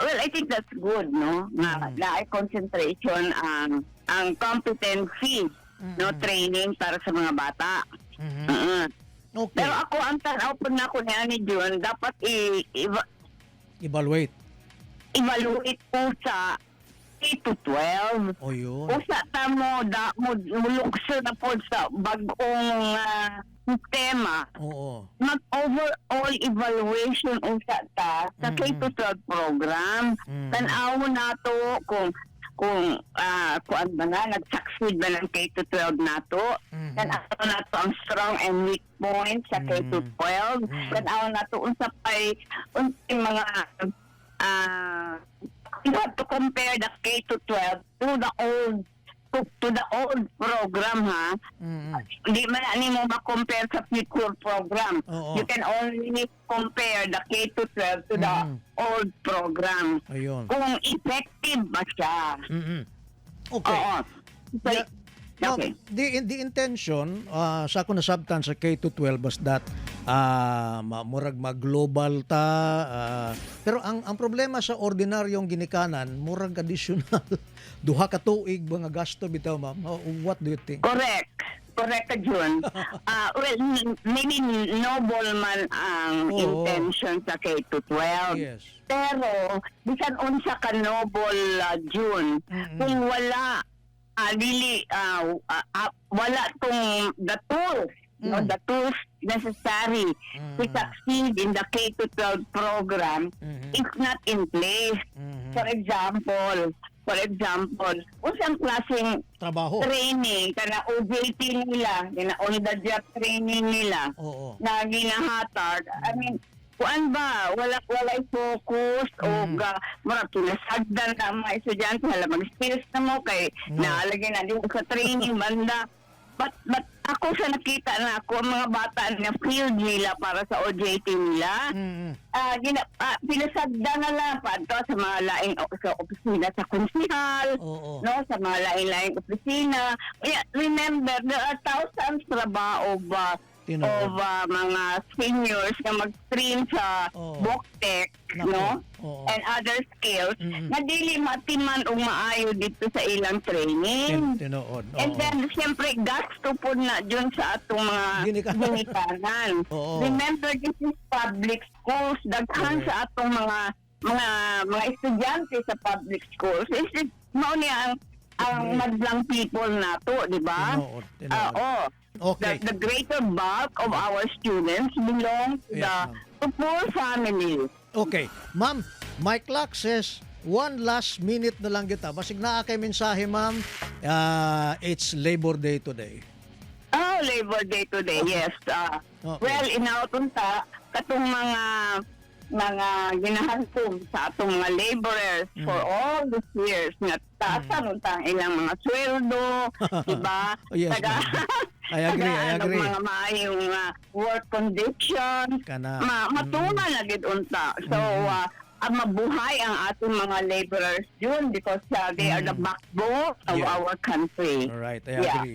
Well, I think that's good, no? Nga naay concentration ang competency, no, training para sa mga bata. Pero ako, ang tanaw po na ko niya ni June, dapat Evaluate. Evaluate po sa 8 to 12. O yun. Usa ta mo da mo mulukso na po sa bag-ong sistema, mag-overall evaluation usa ta sa K-12 program. Tan-aw nato kung kuan ba na nag-succeed ba ng K-12 nato. Tan-aw nato ang strong and weak points sa K-12. Tan-aw nato unsa pay unsay mga you have to compare the K-12 to the old program, ha. Hindi man na nimo ma-compare sa future program. You can only compare the K-12 to the old program. Kung effective ba siya. Oo. So, No, the intention sa ako nasabtan sa K-12 was that murag mag-global ta, pero ang problema sa ordinaryong ginikanan, murag additional 2 ka tuig mga gasto bitaw, ma'am. Oh, what do you think? Correct. Correct ka, Jun. Well, maybe noble man ang intention sa K-12. Pero, bisan unsa ka noble, June, kung wala, dili, wala tong the tools, no, the tools necessary to succeed in the K-12 program is not in place. For example, unsang klaseng Trabaho. Training kana OJT nila, kana on the job training nila na ginahatag. I mean, kuan ba, wala walay focus o ga murag kinasagdan na ang mga estudyante, hala, mag-skills na mo kay No. naalagay na din sa training banda. But ako, sa nakita na ako ang mga bata na field nila para sa OJT nila, pinasagda na lang pa sa mga laing sa opisina sa konsihal, no, sa mga laing-laing opisina. Yeah, remember, there are thousands trabaho of Tinuod. Mga seniors na mag-stream sa VocTech, Nako. no, and other skills na dili matiman og maayo dito sa ilang training. Tinuod. And then, siyempre, gasto po na dun sa atong mga Ginikanan. ginikanan. Remember, this is public schools. Daghan sa atong mga estudyante sa public schools. This is, mao niya ang madlang people nato, di ba? Tinuod. Tinuod. Oo. The greater bulk of our students belong to Yes, the ma'am. to poor families. Okay. Ma'am, my clock says one last minute na lang kita. Basig naa kay mensahe, ma'am. It's Labor Day today. Oh, Labor Day today, yes. Well, inauton ta katong mga ginahantom sa atong mga laborers for all these years nga taasan unta ang ilang mga sweldo, diba? Yes, ma'am. I agree, I Tagaan og agree. mga maayong work conditions. Kana. Matuman na gid unta. So, mabuhay ang atong mga laborers dun because they are the backbone of our country. All right, I agree.